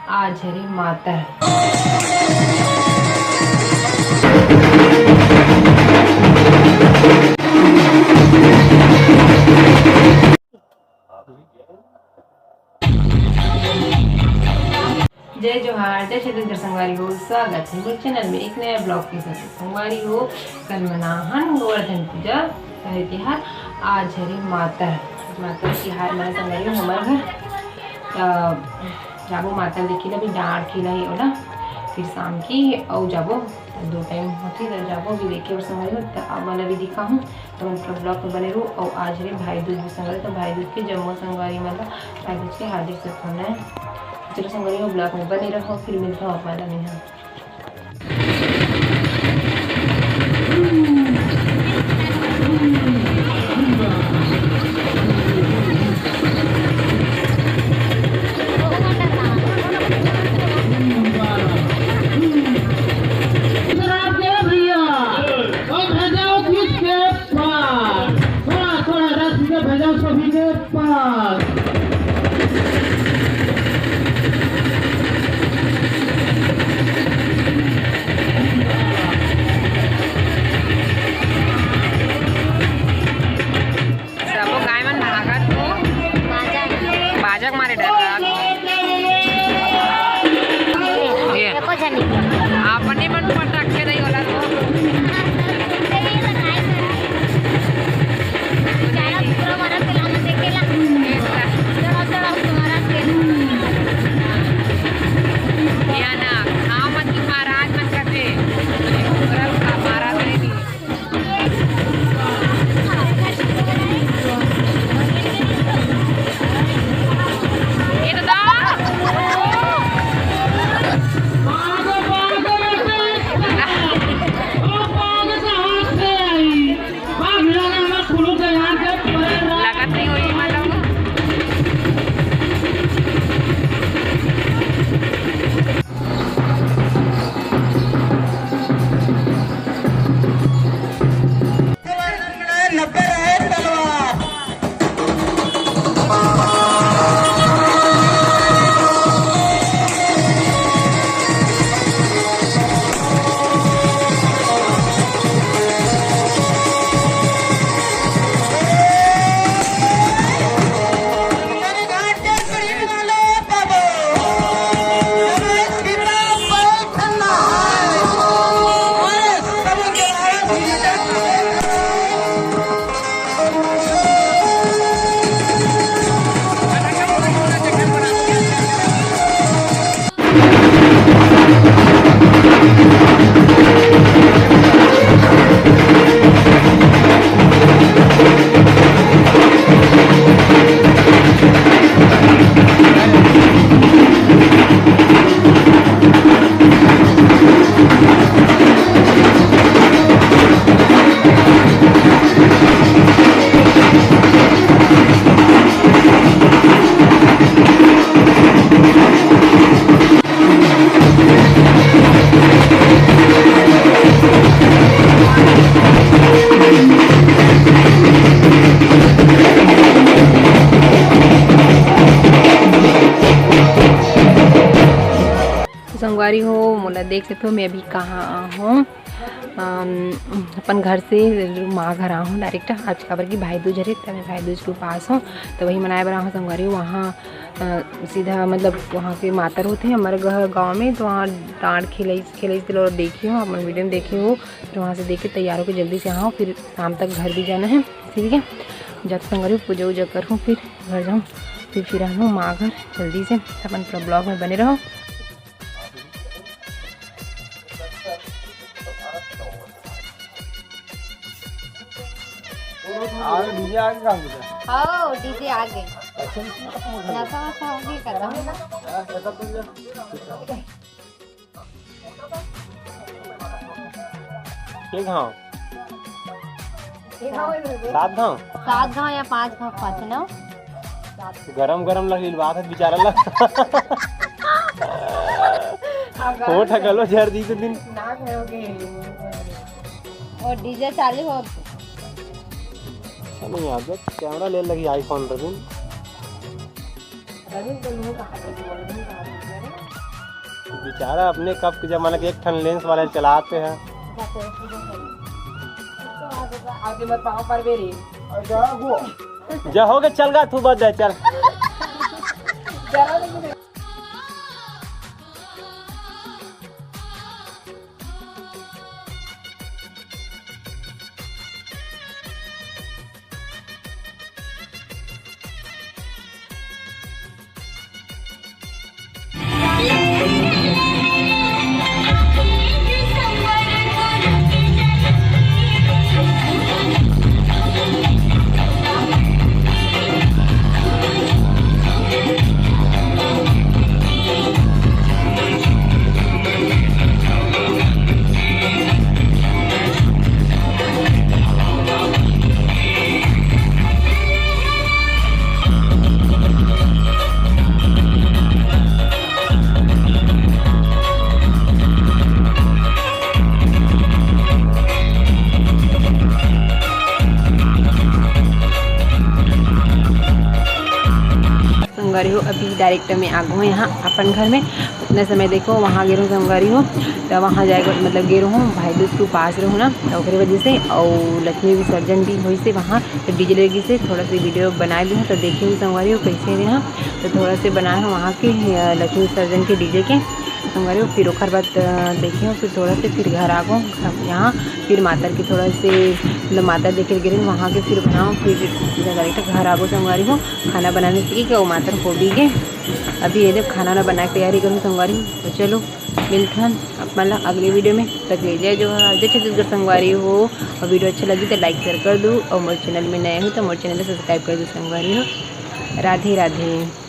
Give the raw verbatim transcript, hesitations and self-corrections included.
आज हरे मातर। जय जोहार, जय छत्तीसगढ़ संगवारी हो, स्वागत है मोर चैनल में एक नया ब्लॉग के साथ। संगवारी हो, कल मनाहन गोवर्धन पूजा, सहे तिहार, आज हरे मातर, मातर तिहार मना संगवारी हो हमर घर। त जाबो मातर देखे ला, अभी डांड़ खेला हे ओला, फिर शाम की अउ जाबो, त दो टाइम होथे त जाबो अभी देखे बर संगवारी हो। त आप मन ला भी दिखाहूँ, त मन पूरा ब्लॉग में बने रहू। अउ आज हरे भाई दूज भी संगवारी, त भाई दूज के जम्मो संगवारी मन ला भाई दूज के हार्दिक शुभकामनाएं। चलो संगवारी हो, ब्लॉग में बने रहो, फिर मिलता हूँ आप मन ला मैं। भैया, ओ भेजाओ खींच के पार। थोड़ा, थोड़ा रस में भेजाओ सभी के पास। सबो गाय मन भागत हो। बाजा। बाजा के मारे डर रहा। ये। देखो जनी। अपने मन पटक के नहीं होला तो। या ना, गाँव मन के महाराज मन करथे। पूरा महाराज नहीं। संगवारी हो, मोला देख सकथो, मैं अभी कहाँ आहूँ। अम, अपन घर से माँ घर आहूँ डायरेक्ट आज, काबर कि भाई दूज हरे, त मैं भाई दूज के उपास हूँ, त वही मनाए बर आहूँ संगवारी। वहाँ, अ, सीधा मतलब वहाँ के मातर होथे हमर घर गाँव में, त वहाँ डांड़ खेलइस, खेलइस तेला देखे हो, अपन वीडियो में देखे हो। फिर वहाँ से देख के तैयार होके जल्दी से आहूँ, फिर शाम तक घर भी जाना है, ठीक है। जब संगवारी पूजा वूजा करहूँ, फिर घर जाऊँ, फिर फिर आहूँ माँ घर जल्दी से। अपन पूरा ब्लॉग में बने रहो। आ, डीजे आ गए काम के? हाँ, डीजे आ गए। अच्छा, नहीं सुना था मुझे। नशा वशा हो गई खत्म। हाँ, खत्म हो गया। के घाव? सात घाव? सात घाव या पाँच घाव, पाँच नौ। गरम गरम लग बात है बेचारा ला। होठ घलो झर दी तो दिन। और डीजे चालू हो। अच्छा नहीं यार, देख कैमरा ले लगी iPhone रविंद्र। रविंद्र तो लोग कहाँ के बोल रहे हैं, कहाँ के बोल रहे हैं? बेचारा अपने कब के जमाना के एक ठन लेंस वाला चलाते हैं। आगे मत पापा पर बेरी। जा हो गए, चल गा तू, बच जाए, चल। संगवारी हो, अभी डायरेक्ट में आ गए यहाँ अपन घर में। उतना समय देखो वहाँ गे रहूँ संगवारी हो, तो वहाँ जाए बर मतलब गे रहूँ, भाई दूज के उपास रहूँ ना, तो ओकरे वजह से। और लक्ष्मी विसर्जन भी होइसे वहाँ, तो डीजे लगिसे, थोड़ा सा वीडियो बनाए भी हूँ, तो देखे भी संगवारी हो कैसे रहे। तो थोड़ा से बनाए हूँ वहाँ के, अ, लक्ष्मी विसर्जन के डीजे के संगवारी हो। फिर ओकर बाद, अ, देखे हूँ, फिर थोड़ा से फिर घर आ गो यहाँ, फिर मातर के थोड़ा से मतलब मातर देखे गे रहे वहाँ के, फिर बनाओ, फिर सीधा डायरेक्ट घर आ गो संगवारी हो। खाना बनाने सीख के वो मातर हो भी गए। अभी ये देख खाना ना बना के तैयारी करूँ संगवारी हो। तो चलो मिलथन आप मन ला अगले वीडियो में। तक ले जय जोहार, जय छत्तीसगढ़ संगवारी हो। और वीडियो अच्छा लगी तो लाइक शेयर कर दो, और मोर चैनल में नए हो तो मोर चैनल ला सब्सक्राइब कर दो संगवारी हो। राधे राधे।